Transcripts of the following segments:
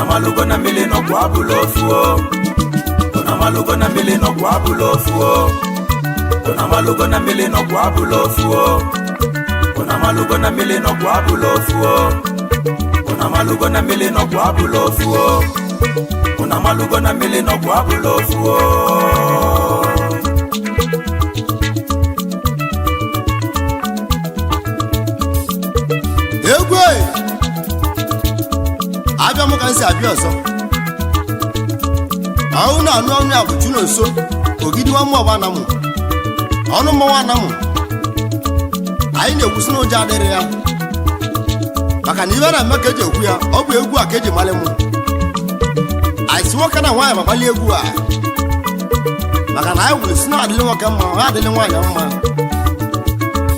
Malugo na mmiri nọkwa abụla ofu o. Unu amalugo na mmiri nọkwa abụla ofu o. Unu amalugo na mmiri nọkwa abụla ofu o. Unu amalugo na mmiri nọkwa abụla ofu o. Unu amalugo na mmiri nọkwa abụla ofu o. Unu amalugo na mmiri nọkwa abụla ofu o. Egwu e! Abịa m ka m si abịa ọzọ. Ahụ na-anụ ọnụ ya bụ Chinonso Ogidi nwa mmụọ anamụ ọnụ mmọnwụ anamụ. Anyị na-ekwusi na ụjọ adịrị ya, maka na ibe na-eme ka eji ekwu ya. Ọ bụ egwu a ka eji malị mụ. Anyị si nwoke na nwaanyị ma gbalie egwu a, maka na anyị gwuru si na adịlị nwoke mma, ha adịlị nwaanyị mma.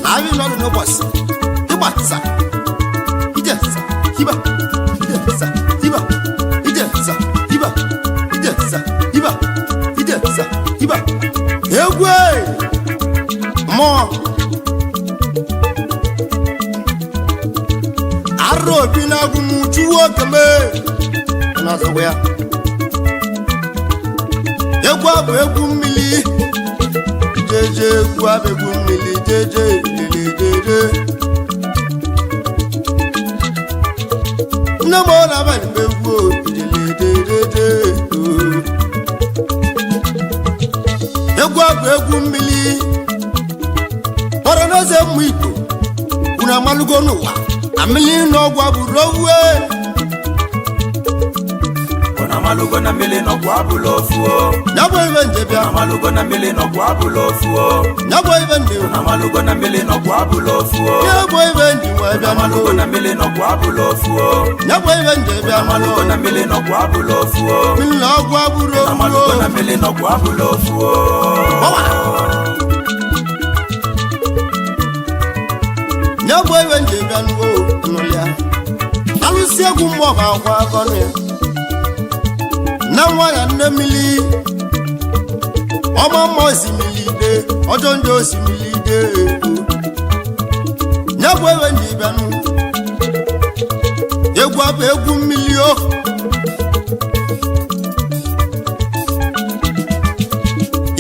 Na abịa nọdụ n'ụbọchị ịgba tsa ije tsa hiba, ije tsa hiba, ije tsa hiba, ije tsa hiba, ije tsa hiba. Egwu e! Mmụọ arụ obi na-agụ m chuwo okeme n'ọzọgwa ya. Egwu abụ egwu mmiri jeje, egwu abụ egwu mmiri jeje lele jeje. Nne m ọ na-abalị m egwu jeje. Egwu abụ egwu mmiri kpọrọ n'eze mmụ Igbo. Unu amalugo n'ụwa amịlị n'ọgwụ abụrụ owuwe. Unu amalugo na mmiri nọkwa abụla ofu o. Ya bụ ibe njebịa. Unu amalugo na mmiri nọkwa abụla ofu o. Ya bụ ibe ndị. Unu amalugo na mmiri nọkwa abụla ofu o. Ya bụ ibe ndị nwe bịa Unu amalugo n'ụlọ. na mmiri nọkwa abụla ofu o. Ya bụ ibe njebịa Unu amalugo n'ụlọ. na mmiri nọkwa abụla ofu o. Mmiri na ọgwụ abụrụ Unu amalugo owuwe. na mmiri nọkwa abụla ofu o. Ọwa! Ya bụ ibe njebịa n'ụlọ nụlịa. Alụsị egwu mmụọ bụ akwa agọnụ ya. Nne nwa ya nne mmiri ọma mma osimiri ide ọjọọ njọ osimiri ide. Ya bụ ebe ndị bịanụ. Egwu abụ egwu mmiri o.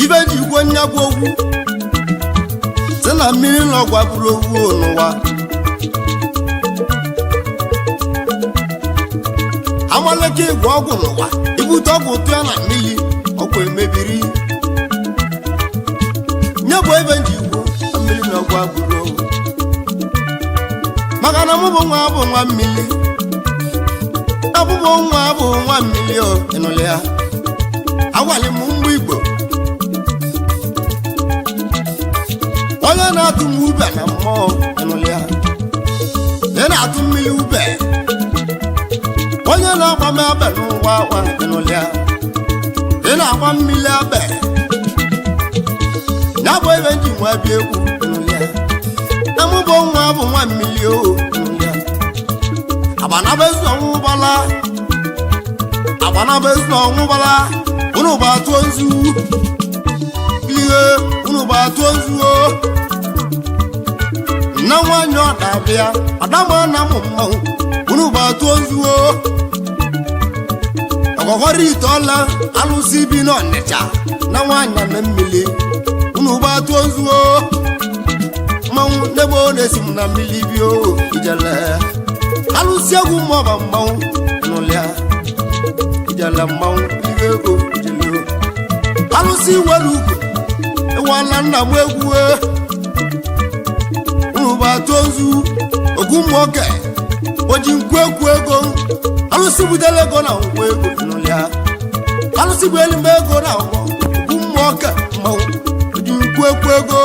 Ibe ji igwe nya bụ ogwu si na mmiri n'ọgwa bụrụ ogwu n'ụwa. Amaleke igwe ọgwụ n'ụwa ibute ọgwụ tụọ na mmiri, ọgwụ emebiri. Nye bụ ebe nji igbo mmiri na ọgwụ abụrụ ogwu, maka na mụ bụ nwa bụ nwa mmiri, abụbụ nwa bụ nwa mmiri o. Ịnụlị ya, agwalị m mgbe Igbo onye na-atụ m ube na mmụọ. Ịnụlị ya, ị na-atụ mmiri ube, onye na-agba m abe n'ụwa akwa. Ịnụlị ya, ị na-agba mmiri abe. Ya bụ ebe nji nwa bịa egwu. Ịnụlị ya, na mụ bụ nwa bụ nwa mmiri o. Ịnụlị ya, agbanaba ezi ọnwụ gbala, agbanaba ezi ọnwụ gbala. Unu gbatụọ nzu ihe, unu gbatụọ nzu o. Nna nwanyị ọ na-abịa adama na mụ mmanwụ. Unu gbatụọ nzu o. Ọgọgọrọ ite ọla alụsị bi n'Ọnịcha na nwanyị na mmiri. Unu gbatụọ nzu o. Mmanwụ n'ebe ọ na-esi m na mmiri bi o. Ijele alụsị egwu mmọba mmanwụ nụlịa. Ijele mmanwụ ihe ego ijele o. Alụsị nwere ugwu ịwala nna m egwu e. Unu gbatụọ nzu ogwu mmụọke oji nkwu ekwu ego. Alụsị butere ego na nkwụ ego nụlịa. Alụsị bụ elume ego na nkwụ ogwu mmụọke mmanwụ oji nkwu ekwu ego.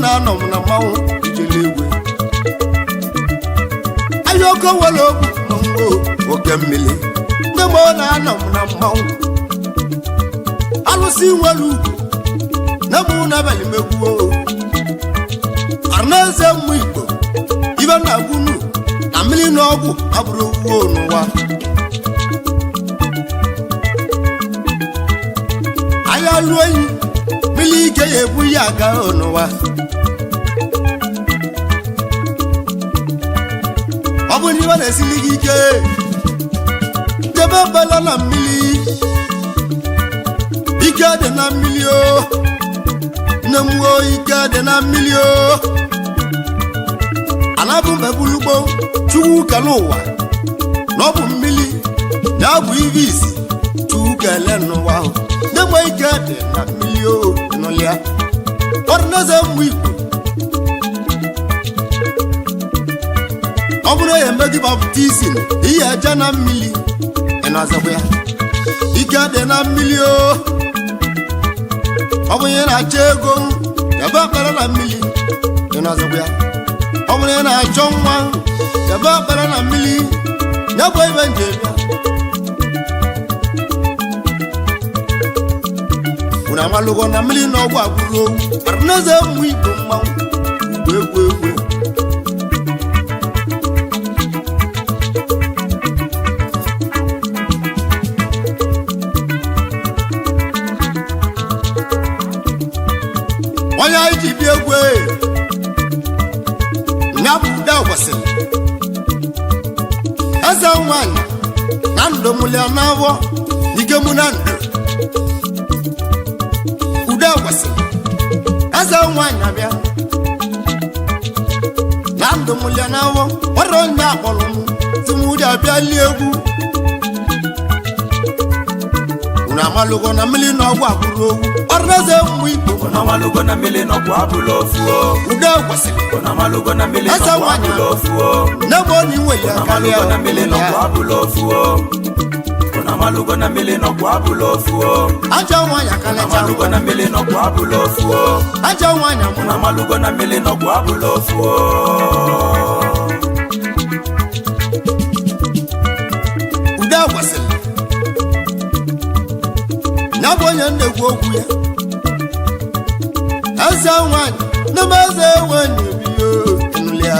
na-anọ m na mmanwụ ijele igwe ahịa oke nwere ogwu mmanwụ oke mmiri nne m na-anọ m na mmanwụ alụsị nwere ugwu nne m n'abalị megbuo Arịnaeze mmụ Igbo ibe na-agwunu na mmiri na ọgwụ abụrụ owuo n'ụwa ahịa ruo enyi mmiri ike ya ebu ya aga n'ụwa ọ bụrụ na ibe na-esili gị ike debe bela na mmiri ike dị na mmiri o nne m o ike dị na mmiri o anabụ mbebulugbo chukwu kele ụwa na ọ bụ mmiri na bụ ibe isi chukwu kele n'ụwa ahụ nne m ike dị na mmiri o nụlịa ọdịnaeze mmụ Igbo ọ bụrụ ya eme gị baptizim ihe eje na mmiri ị na-azakwa ya ike dị na mmiri o ọ bụ ihe na-achọ ego ebe ekpere na mmiri ị na-azakwa ya ọ bụrụ ihe na-achọ nwa ebe ekpere na mmiri ya bụ ebe nje bịa unu amalụgo na mmiri na ọgwụ agbụrụ owu Arịnaeze mmụ Igbo mmanwụ igbo egwu egwu onye anyị ji bịa egwu ya bụ ude kwesịrị eze nwanyị na ndụ mụlịa n'afọ ike mụ na ndụ ude kwesịrị eze nwanyị abịa na ndụ mụlịa n'afọ ọrụ onye akpọrọ m tụmụdị abịa lie egwu unu amalụgo na mmiri na ọgwụ agbụrụ owu Ọdịnaeze mmụ Igbo Unu amalugo na mmiri na ọgwụ abụla ofu o. ude kwesịrị Unu amalugo na mmiri na Eze ọgwụ nwanyị. abụla ofu o. nne m onye inwe ya Unu karịa amalugo na mmiri na ọgwụ abụla ofu o. Unu amalugo na mmiri na ọgwụ abụla ofu o. ajọ nwanyị Unu akalịcha amalugo na mmiri na ọgwụ abụla ofu o. ajọ nwanyị amụrụ Unu amalugo na mmiri na ọgwụ abụla ofu o. ude kwesịrị ya bụ onye na-ekwu okwu ya eze nwanyị nne m eze nwanyị bio ịnụlịa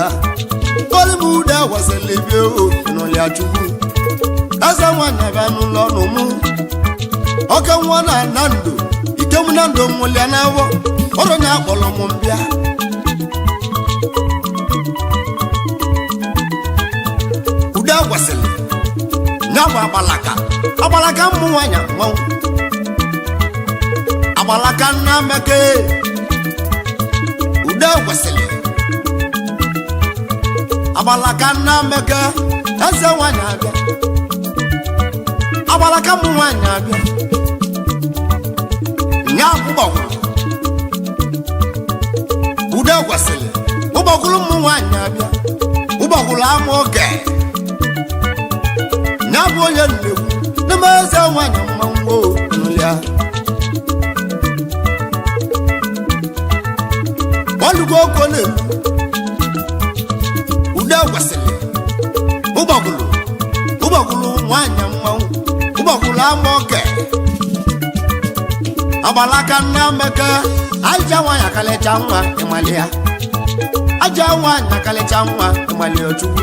kọlị m ude kwesịrị bio ịnụlịa chukwu eze nwanyị abịa n'ụlọ ọnụ mụ oke nwa na na ndụ ike m na ndụ nwụlịa n'afọ ọrụ onye akpọrọ m mbịa ude kwesịrị ya bụ agbalaka agbalaka mmụ nwanyị mmanwụ agbalaka nna meke ude kwesịrị agbalaka nna meke eze nwanyị abịa agbalaka mmụ nwanyị abịa nya ụgbọgwụrụ ude kwesịrị ụgbọgwụrụ mmụ nwanyị abịa ụgbọgwụrụ ama oge ya bụ onye nnegwu n'ime eze nwanyị mmanwụ nụlịa ọlụgo oko na-elu ude kwesịrị ụgbọgụlụ ụgbọgụlụ nwanyị mmanwụ ụgbọgụlụ ama oke agbalaka nna meke aja nwanyị akalịcha nwa ịmalị ya aja nwanyị akalịcha nwa ịmalị ya chukwu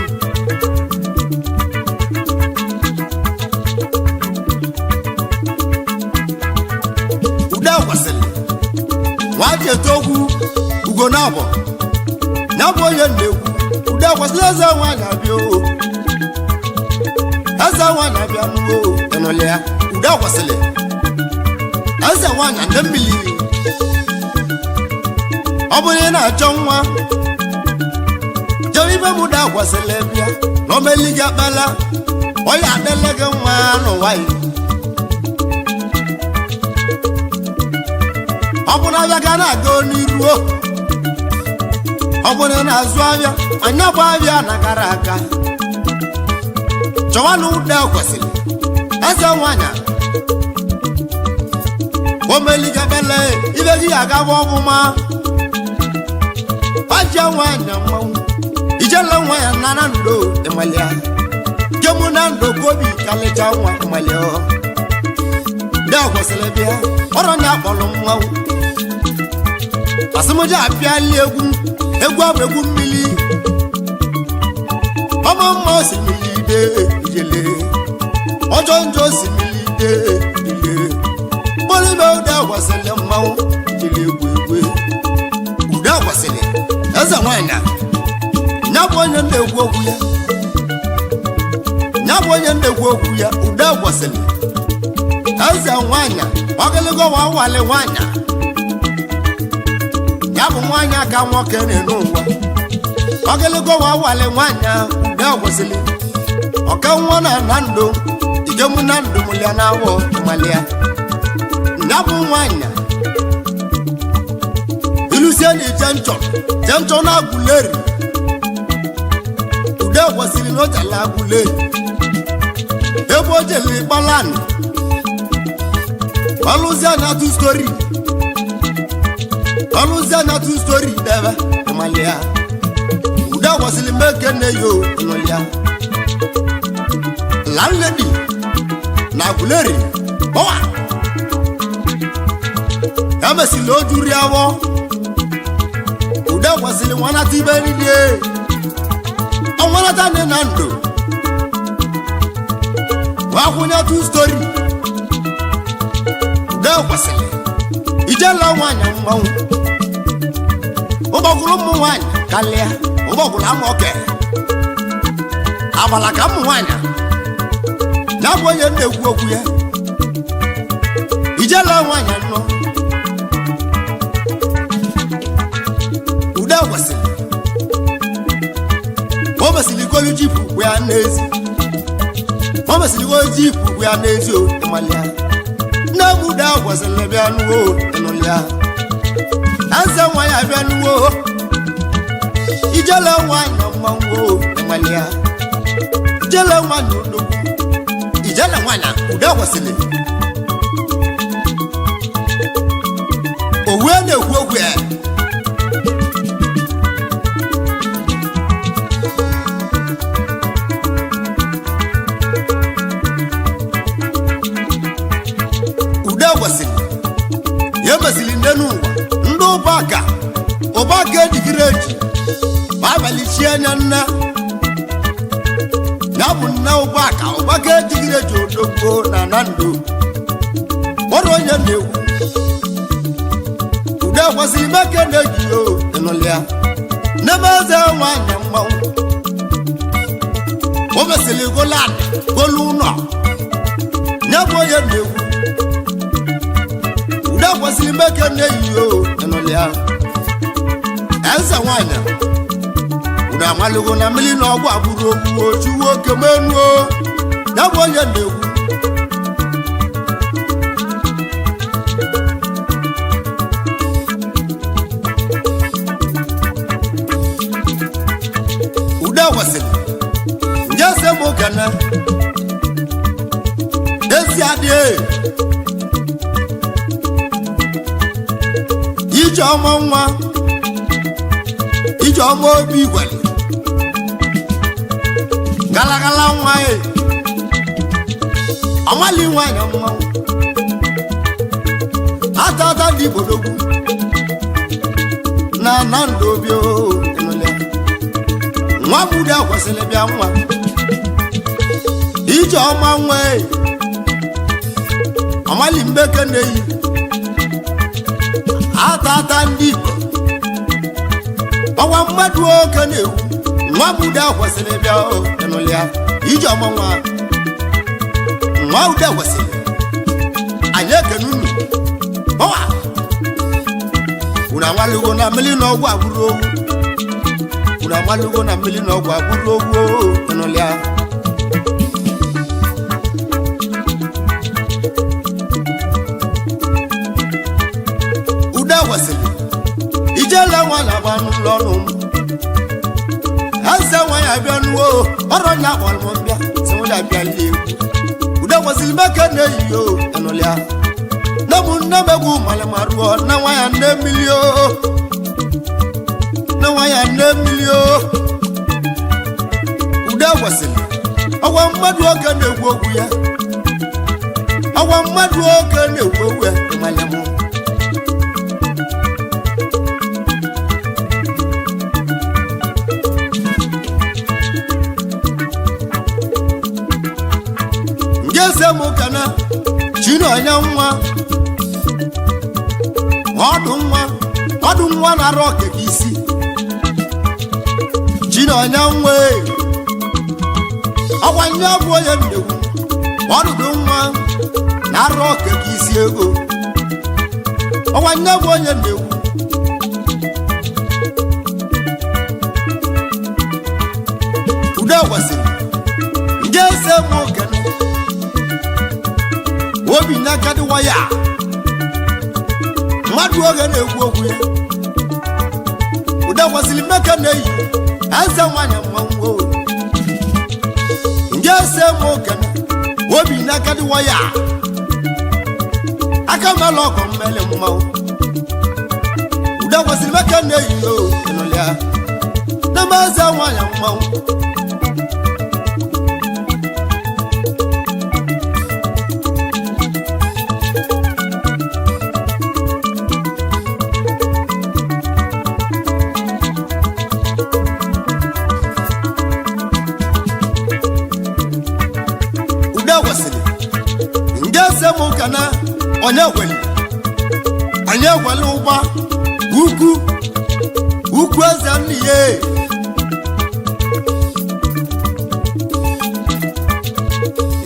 ude kwesịrị nwa ji eto okwu ugo na abọ ya bụ onye na-ekwu ude kwesịrị eze nwanyị abịa o eze nwanyị abịa n'uo ịnụlị ya ude kwesịrị eze nwanyị ndị mmiri ọ bụrụ ị na-achọ nwa jere ibe m ude kwesịrị bịa na omeli gị akpala ọya adịla gị nwa n'ụwa ya ọ bụrụ abịa ga na-aga n'iru o. Ọ bụrụ na azụ abịa anya bụ abịa na gara aga chọwa na ụda kwesịrị eze nwanyị omeligabele ibe gị agaba ọbụma nwanyị mmanwụ ijele nwa ya nara ndo ịmalịa kemu na ndo kobi kalịcha nwa ịmalịa ndị kwesịrị bịa ọrụ na akpọrọ mmanwụ asịmụja apịali egwu egwu abụ egwu mmiri ọma mma osimiri ide ijele ọjọ njọ osimiri ide ijele mkpụrụ ude kwesịrị mmanwụ ijele egwu egwu ude kwesịrị eze nwanyị ya bụ onye na-ekwu okwu ya ya bụ onye na-ekwu okwu ya ude kwesịrị eze nwanyị ọgịlịgọ wa nwale nwanyị ya bụ nwanyị aka nwoke na-enu ụwa ọgịlịgọ wa nwale nwanyị ude kwesịrị ọka nwa na na ndụ ikemu na ndụ mụlịa na awọ malịa ya bụ nwanyị ilusie na ije nchọ je nchọ na agwụleri ude kwesịrị na ojala agwụleri ebe o jele ikpalanị ọlụzie na tu stori ọlụzie na tu stori debe ịmalịa ude kwesịrị meke nne yo ịnụlịa landlady na agwụleri ọwa emesịrị o juru ya wọ ude kwesịrị nwanata ibe niile ọnwanata nne na ndụ nwakwụnye tu stori ude kwesịrị ijela nwaanyị mmanwụ ụgbọgụrụ ụmụ nwaanyị kalịa ụgbọgụrụ ama oke agbala ka ụmụ nwaanyị ya bụ onye na-ekwu okwu ya ijela nwaanyị nnọọ ude kwesịrị o mesịrị golu jipu bụ ya n'ezi o mesịrị golu jipu bụ ya n'ezi o ịmalịa nne m ude kwesịrị bịa nuwo ịnụlịa eze nwa ya bịa nuwo ijele nwa na mmanwụ o ịmalịa ijele nwa na odogwu ijele nwa na ude kwesịrị owu na-ekwu okwu ya. Ude kwesịrị ya emesịrị nne n'ụwa ndị ụbaka ụbaka ejigiri eji ma abalị chie anya nne ya bụ nne ụbaka ụbaka ejigiri eji odogbo na na ndụ kpọrọ onye na-ekwu ude kwesịrị meke na-eji o ịnụlịa n'ebe eze nwanyị mmanwụ o mesịrị golan golu ụlọ ya bụ onye na-ekwu ude kwesịrị meke na-eyi o ịnụlịa eze nwanyị unu amalụgo na mmiri na ọgwụ agbụrụ ogbu ochuwo oke menuo ya bụ onye na-ekwu ude kwesịrị nje se m okene ezi adịghị ije ọma nwa ije ọma obi igwere galagala nwa e ọmali nwanyị mmanwụ atata dị igbodogwu na na ndụ obi o ịnụlịa nwa budu kwesịrị bịa nwa ije ọma nwa e ọmali mbeke na-eyi ata ata ndị Igbo ọwa mmadụ oke na-ewu nwa budu kwesịrị bịa o ịnụlịa ije ọma nwa nwa ude kwesịrị anyị ekene unu ọwa unu amalụgo na mmiri na ọgwụ agbụrụ owu unu amalụgo na mmiri na ọgwụ agbụrụ owu o ịnụlịa ude kwesịrị ijele nwa na-agba n'ụlọ ọnụ m eze nwa ya bịa nuo ọrụ nya kpọrọ m bịa sị m ya bịa lie egwu ude kwesịrị meke na-eyi o ịnụlịa nne m nne m egwu malịma rụọ nne nwa ya nne mmiri o nne nwa ya nne Nne mmiri o ude kwesịrị ọgwa mmadụ oge na-ekwu okwu ya, ọgwa mmadụ oge na-ekwu okwu ya. Ịmanye mụ nke ese m kana chinonye nwa ọdụ nwa, ọdụ nwa na-arụ ọkeke isi chinonye nwa e. Ọkwa nye bụ onye ndegwu ọdụdụ nwa na-arụ ọkeke isi ego. Ọkwa nye bụ onye ndegwu ude kwesịrị nke ese m okene obi n'aka dị waya mmadụ oge na-ekwu okwu ya. Ude kwesịrị mmeke na-eyi eze nwanyị mmanwụ o. Nke ese m okene obi n'aka dị waya aka mela ọgọ mmele mmanwụ. Ude kwesịrị mmeke na-eyi o ịnụlịa n'ebe eze nwanyị mmanwụ. Ude kwesịrị nke ese m ụka na onye kweli onye kweli ụgba ukwu ukwu eze nne ya.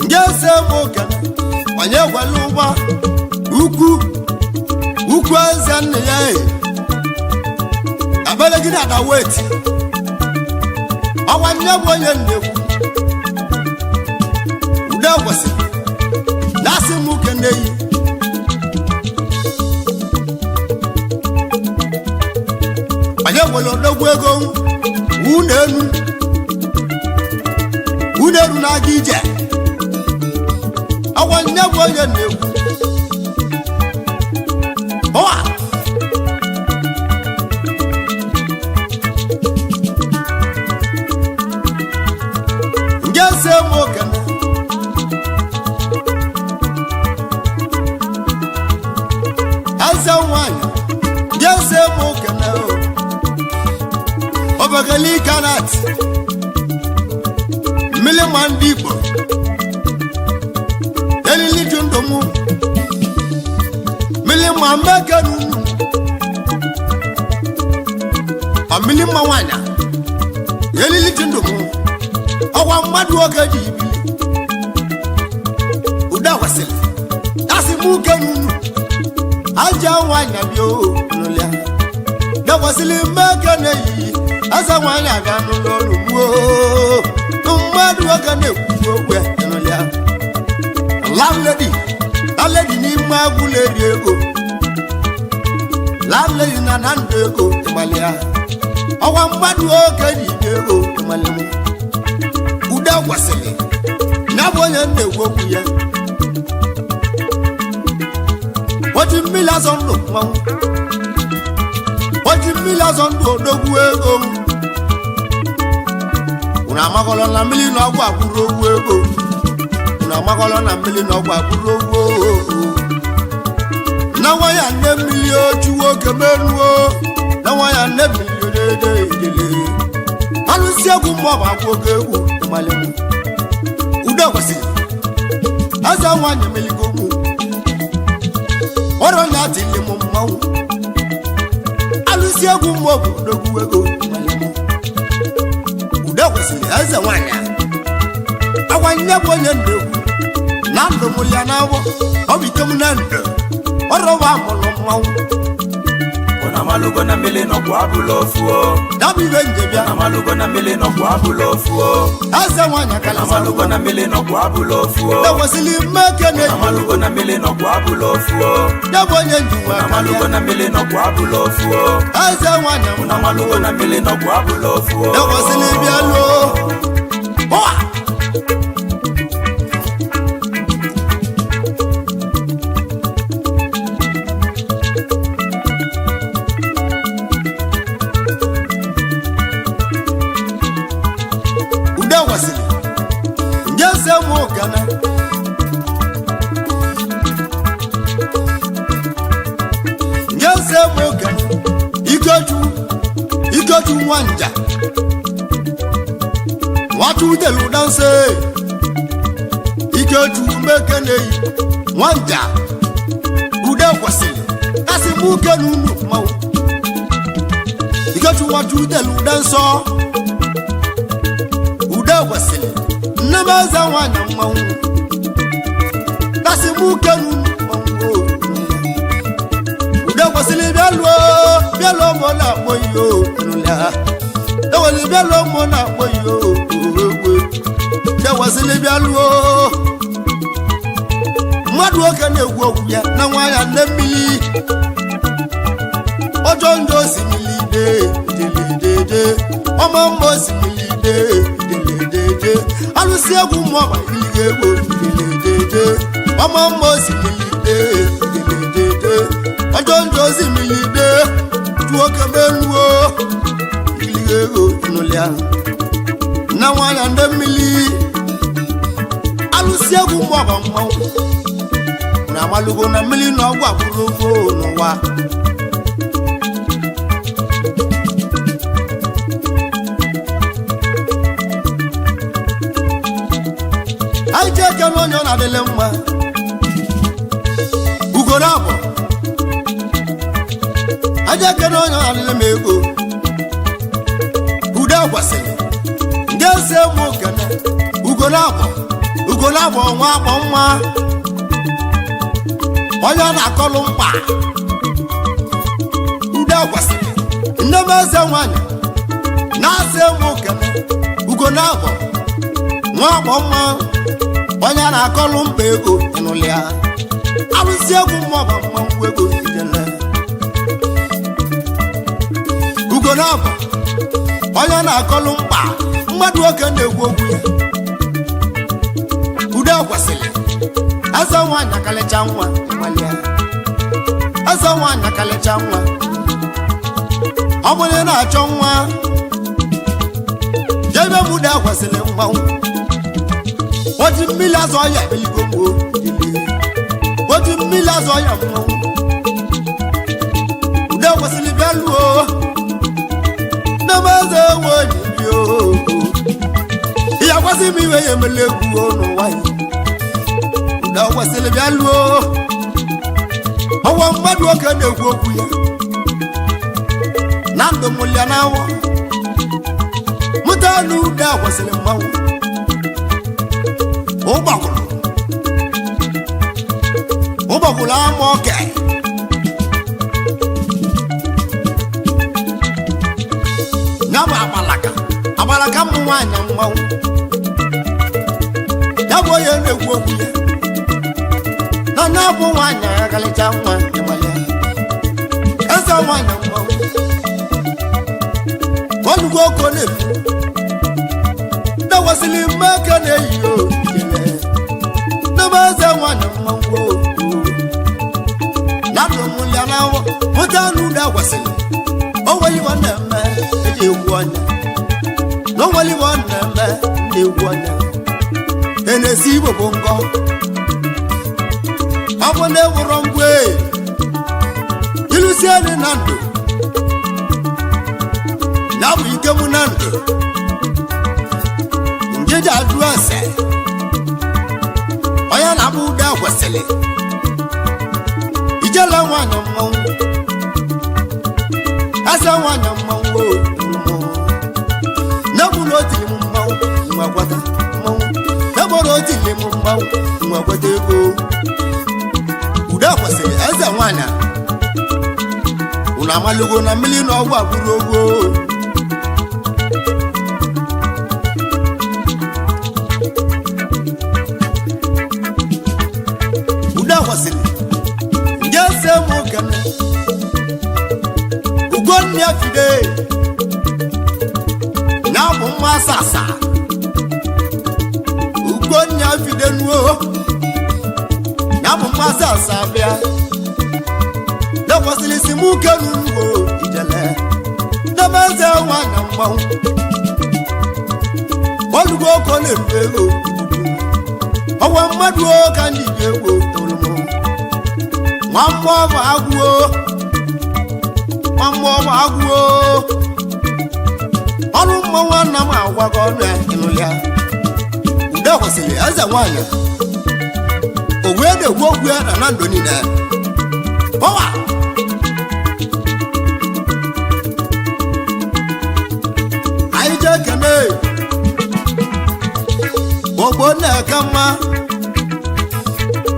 Nke ese m ụka na onye kweli ụgba ukwu ukwu eze nne ya. Ekpere gị na ada weti ọnwa nne bụ onye ndekwu. Ude kwesịrị na-asị m kene yi onye nwere odogwu ego unu enu unu enu na-aga ije ọgwa nne bụ onye na-ekwu ọwa nke se m okene eze nwanyị jese m okene o obegeli kanat mmiri ma ndị Igbo elili ju ndụ mụ mmiri ma mmeke n'unu mmiri mma nwanyị elili ju ndụ mụ ọgwa mmadụ oge ji ibili ude kwesịrị asị m uke n'unu aja nwanyị bịa o nụlịa dekwesịrị mmeke na-eyiyi eze nwanyị aga n'ụlọ ọrụ gbuo mmadụ oge na-ekwu okwu ya nụlịa. Landlady, landlady n'ime agwụla eri ego, landlady na na ndụ ego ịgbalịa ọgwa mmadụ oge ji ibe ego ịgbalị m. Ude kwesịrị ya bụ onye na-ekwu okwu ya. Oji mmiri azọ ndụ mmanwụ, oji mmiri azọ ndụ odogwu ego. Unu amakọlọ na mmiri na ọgwụ akwụrụ ogwu ego. Unu amakọlọ na mmiri na ọgwụ akwụrụ ogwu na nwa ya nne mmiri ochu nwoke meruo na nwa ya nne mmiri odede ejele alụsị egwu mmụọ bụ akwụ oke egwu ịmalị m. Udo kwesịrị eze nwanyị emeligo mụ ọrụ na adịghị m mmanwụ alụsị egwu mmụọ bụ odogwu ego ịmalị m. Udo kwesịrị eze nwanyị agwa nne bụ onye ndụ egwu na ndụ m ya na awọ ọ bụ ike m na ndụ ọrụ wa mụrụ mmanwụ. Unu amalugo na mmiri nọkwa abụla ofu o. Dabụ ibe njebịa. Unu amalugo na mmiri nọkwa abụla ofu o. Eze nwanyị Unu akala amalugo na mmiri nọkwa abụla ofu o. ekwesịrị mmeke Unu na-eyi amalugo na mmiri nọkwa abụla ofu o. ya bụ onye njiwa Unu amalugo na mmiri nọkwa abụla ofu o. Eze nwanyị Unu amalugo na mmiri nọkwa abụla ofu o. ekwesịrị bịa lụọ ụwa. Eze nwoke Ikechu nwanja nwachudelu danse Ikechu mekeneyi nwanja ude kwesịrị kasị mụ uke n'unu mmanwụ Ikechu nwachudelu dansọ ude kwesịrị nne m eze nwanyị mmanwụ kasị mụ uke n'unu mmanwụ ude kwesịrị bịa lụọ mụ na-akpọ ihe o eweli bịa lụọ mụ na-akpọ ihe o ude kwesịrị bịa lụọ mmadụ nwoke na-egwu okwu ya na nwa ya nne mmiri ọjọọ ndị osimiri dededeje ọma mma osimiri dededeje alụsị egwu mmụọ ma iliga egwu dededeje ọma mma osimiri dededeje ọjọọ ndị osimiri de nwoke meluo iliga ego ịnụlịa na nwa ya nne mmiri alụsị egwu mmụọ ma mmanwụ na amalugo na mmiri na ọgwụ agbụrụ ofe n'ụwa anyị ji eke na onye ọ na-adịlị mma ugoro abụ anyị ji eke na onye ọ na-adịlị m ego ude kwesịrị ndị eze mụ kene ugoro abụ ugoro abụ nwa akpọ nwa onye ọ na-akọlụ mkpa ude kwesịrị nne m eze nwanyị na-asị m kene ugo na-abọ nwa agbọ mma onye a na-akọlụ mkpa ego ịnụlịa alụsị egwu mmụọ bụ mmanwụ ego ijele ugo na-abọ onye a na-akọlụ mkpa mmadụ nwoke na-egwu okwu ya ude kwesịrị eze nwanyị akalịcha nwa mmalịa eze nwanyị akalịcha nwa ọ bụrụ na ị na-achọ nwa jebe m ude kwesịrị mmanwụ oji mmiri azụ ọya eligo m oji mmiri azụ ọya mmanwụ ude kwesịrị bịa lụọ nne m eze nwe oyi ya kwasị m iwe ya emela egwu n'ụwa ya na ọ kwesịrị bịa lụọ ọnwa mmadụ nwoke na-ekwu okwu ya na ndụ mụlịa na awọ mụta na ude a kwesịrị mmanwụ ụgbọgụrụ ụgbọgụrụ ama oke ya bụ agbalaka agbalaka mmụ nwaanyị mmanwụ ya bụ onye na-ekwu okwu ya na na bụ nwaanyị akalịcha nwa ịmalịa eze nwaanyị mmanwụ olugo oko na-efu dewesịrị mmeke na-eyi okele n'ebe eze nwaanyị mmanwụ na ndụmụlịa na mụta n'ude kwesịrị onwere iwe na-eme eji egwu ọnya na onwere iwe na-eme ndị egwu ọnya e na-esi igbo bụ ngọ ọ bụ na ewuro ngwa ilusi elu na ndụ ya bụ ike mụ na ndụ njeji ajụ ese onye na-abụ ụda kwesịrị ijele nwanyị mmanwụ eze nwanyị mmanwụ n'egburu otili m mmanwụ nwa kwata mmanwụ n'egburu otili m mmanwụ nwa kwata ego ude kwesịrị eze nwanyị unu amalugo na mmiri na ọgwụ agbụrụ ogwo ude kwesịrị nje se m kene ugonne fide na bụ nwa sasa ugonne fide nuo na bụ nwa sasa bịa lekwasịrị isi m kenu nuo ijele ndebeze nwanyị mmanwụ olugo oko na-eru ego ọnwa mmadụ ka ndị ji egwu tolumụ nwa mmụọ bụ agwụo agwụo ọrụ mmanwụ nna m agwago ọnụ ya ịnụlịa ude kwesịrị eze nwaanyị o wee na-ekwu okwu ya na na ndụ niile pọwa anyị jee kene ogbo na-eke mma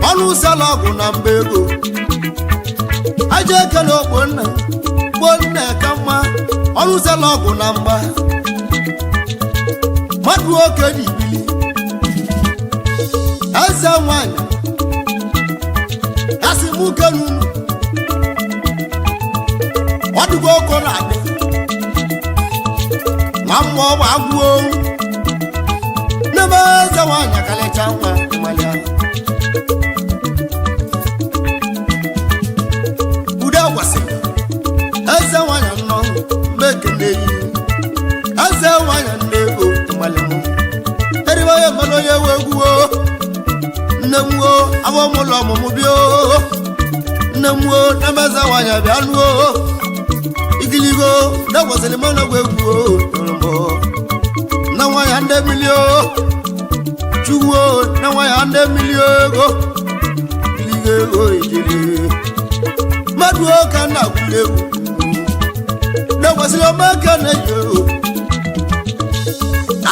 ọnụ ụzọla ọgwụ na mba ego anyị jee kene ogbonna ogbonna eke mma ọnụ ụzọla ọgwụ na mgba mmadụ oke dị ibili eze nwanyị asị m kenu ọ dịgo oko na-adị na mmụọ bụ agwụo n'ebe eze nwanyị akalịcha nwa mmalịa ude kwesịrị eze nwanyị nnọọ mekene yi eze nwanyị nne ego mmalịmụ eribe onye mmanụ onye nwe egwuo nne m wo afọ m ụlọ ọmụmụ bịa oo. Nne m wo n'ebe eze nwanyị bịa nuo ikiligo na-ekwesịrị m ọnọgwụ egwu o nụrụ m nne nwanyị ndị mmiri o chukwu o nne nwanyị ndị mmiri ego ikiligo ego ijiri mmadụ oke nna gwuli egwu na-ekwesịrị omeke na-eji o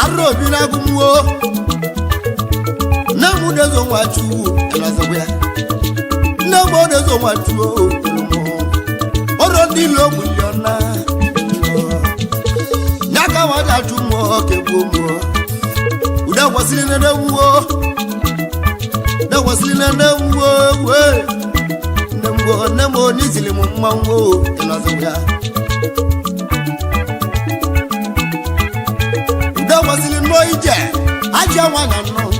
arụ obi na-agụ mmụọ nne m dezo nwa chukwu elọzọgwa ya nne m dezo nwa chukwu ọrụ ndị ilo miliọna ya ka nwa achụ mmụọ ka egbuo mmụọ ude kwesịrị nene mmụọ na-ekwesịrị nene mmụọ egwu nne m nne m n'izili m mmanwụ elọzọgwa ya ude kwesịrị nnọọ ije ajịa nwa na nnọọ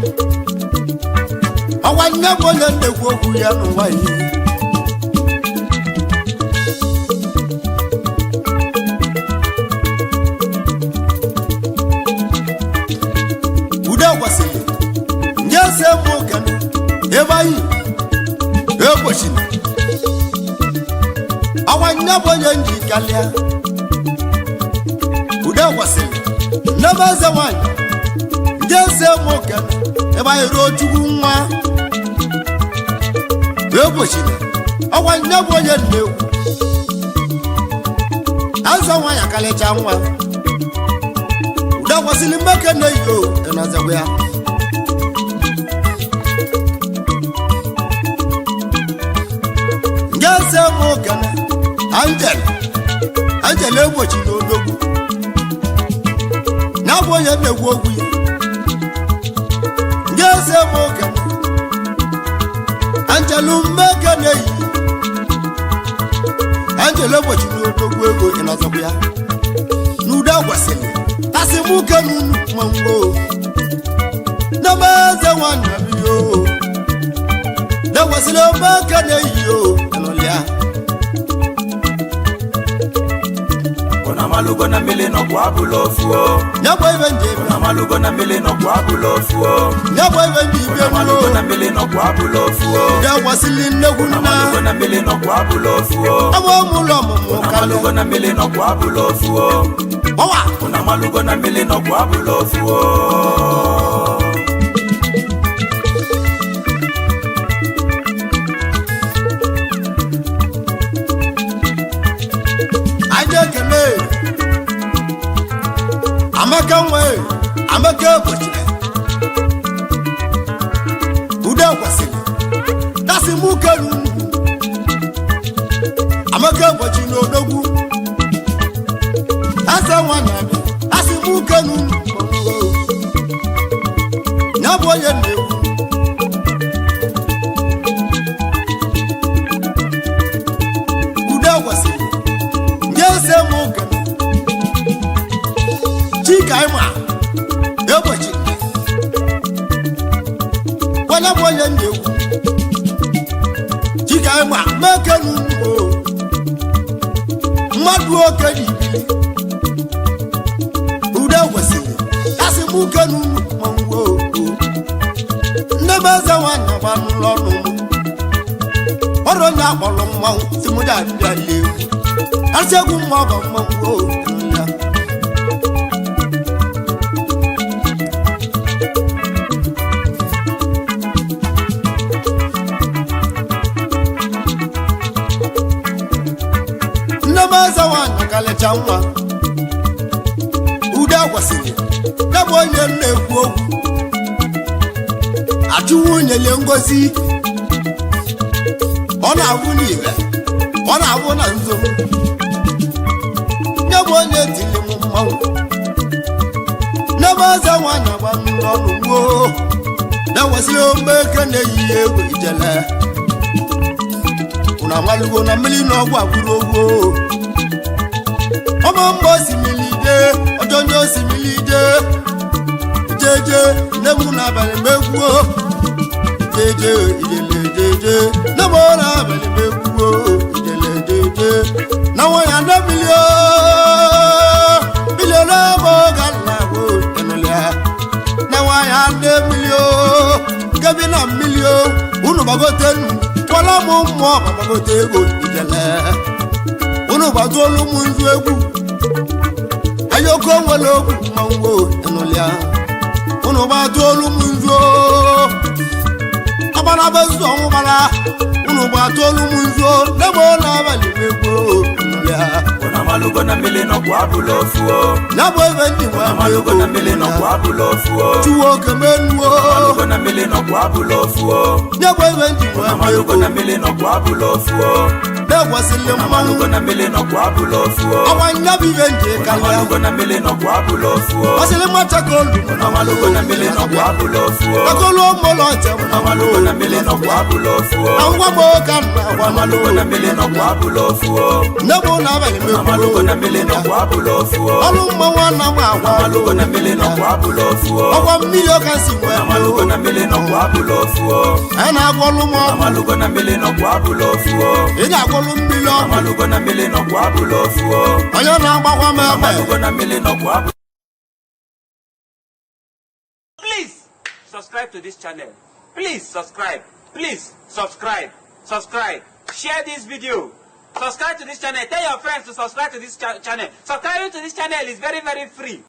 ọkwa nne m onye ndekwu okwu ya n'ụwa ihe ude kwesịrị nye se m okene ebe anyị egbochiri ọkwa nne m onye nji kalịa ude kwesịrị nne m eze nwanyị ndị eze m okene ebe anyị ruo chukwu nwa egbochiri ọkwa nne bụ onye nnegwu eze nwanyị akalịcha nwa ude kwesịrị mmeke na-eyi o ịnọzikwa ya nke eze m okene angel angel egbochiri odogwu ya bụ onye na-egwu okwu ya nke eze m okene angelu mmeke na-eyi angel egbochiri odogwu ego ịnọzikwa ya n'udo kwesịrị tasị m kenu mmanwụ n'ebe eze nwanne m yo na-ekwesịrị mmeke na-eyi o ịnụlịa Una malugo na mmiri nọkwa abụla ofu o. ya bụ ibe nje Una malugo na mmiri nọkwa abụla ofu o. ya bụ ibe nje ibe Una malugo mụ na mmiri nọkwa abụla ofu o. ya kwesịrị nnekwu Una nna malugo na mmiri nọkwa abụla ofu o. abụ m ụlọ ọmụmụ Una karịa malugo na mmiri nọkwa abụla ofu o. ọwa Una malugo na mmiri nọkwa abụla ofu o. anyị ekele amaka nwe amaka egbochiri ude kwesịrị tasị mụ kelu amaka egbochi n'odogwu eze nwa na-abịa asị mụ kelu ya bụ onye na-ekwu ude kwesịrị ndị eze m okene chika ịma egbochi onye bụ onye na-ekwu chika ịma mekenu o mmadụ oke dị ibili ude kwesịrị asị m kenu manwụ o nne m eze nwanyị gbanụlọ ọnụ m ọrụ onye akpọrọ mmanwụ si mụ ja abịa egwu Arịsị egwu mma ọba mmanwụ o ya. Nne m eze nwaanyị kalịcha nwa ude kwesịrị ya bụ onye m na-ekwu okwu achụ nwunye nye ngozi ọ na-abụ n'ibe ọ na-abụ na nzo nye bụ onye tiri m mmanwụ nne m eze nwaanyị agba m n'ọnụ gboo na-enwesịrị ome eke na-eyi ya egwu ijele unu amalugo na mmiri na ọgwụ agbụrụ ogwo ọmọ mba osimiri jee ọjọ ndị osimiri jee jeje nne m n'abalị megwuo jeje ijele jeje nne m n'abalị megwuo ijele jeje na nwanya nne milio milio na ebe ga nna go enụlịa na nwanya nne milio kebi na milio unu gbagote nnu kwala m mmụọ ma gbagote ego ijele unu gbatuolu m nzu egwu ayoko nwere okwu mmanwụ ịnụlịa unu gbatuolu m nzu ọgbara bezu ọnwụ gbara unu gbatuolu m nzu n'ebe ọ na-abalị megbo ịnụlịa Unu amalugo na mmiri nọkwa abụla ofu o. ya bụ ebe ndị nwe Unu amalugo na mmiri nọkwa abụla ofu o. chuwo okemenuo Amalugo na mmiri nọkwa abụla ofu o. ya bụ ebe ndị nwe Amalugo na mmiri nọkwa abụla ofu o. na-egwesịrị mmanwụ Amalugo na mmiri nọkwa abụla ofu o. ọnwa nya bụ ibe nje karịa Amalugo na mmiri nọkwa abụla ofu o. ọsịrị machakolu Amalugo na mmiri nọkwa abụla ofu o. akolu ụmụlọ njem Amalugo na mmiri nọkwa abụla ofu o. ngwa m ka nna agwa Amalugo na mmiri nọkwa abụla ofu o. nne m n'abalị Amalugo na mmiri megbuo nọkwa abụla ofu o. ọrụ mmanwụ ana m agwa Amalugo na mmiri nọkwa abụla ofu o. ọgwa mmiri ọka si nwee Amalugo na mmiri nọkwa abụla ofu o. anyị na-agwọlụ m ọgwụ Amalugo na mmiri nọkwa abụla ofu o. ị ga-agwọlụ mmiri ọgwụ Amalugo na mmiri nọkwa abụla ofu o. onye na-agbakwa m egbe Amalugo na mmiri nọkwa abụla. Please subscribe to this channel. Please subscribe. Please subscribe. Subscribe. Share this video. Subscribe to this channel. Tell your friends to subscribe to this channel. Subscribing to this channel is very, very free.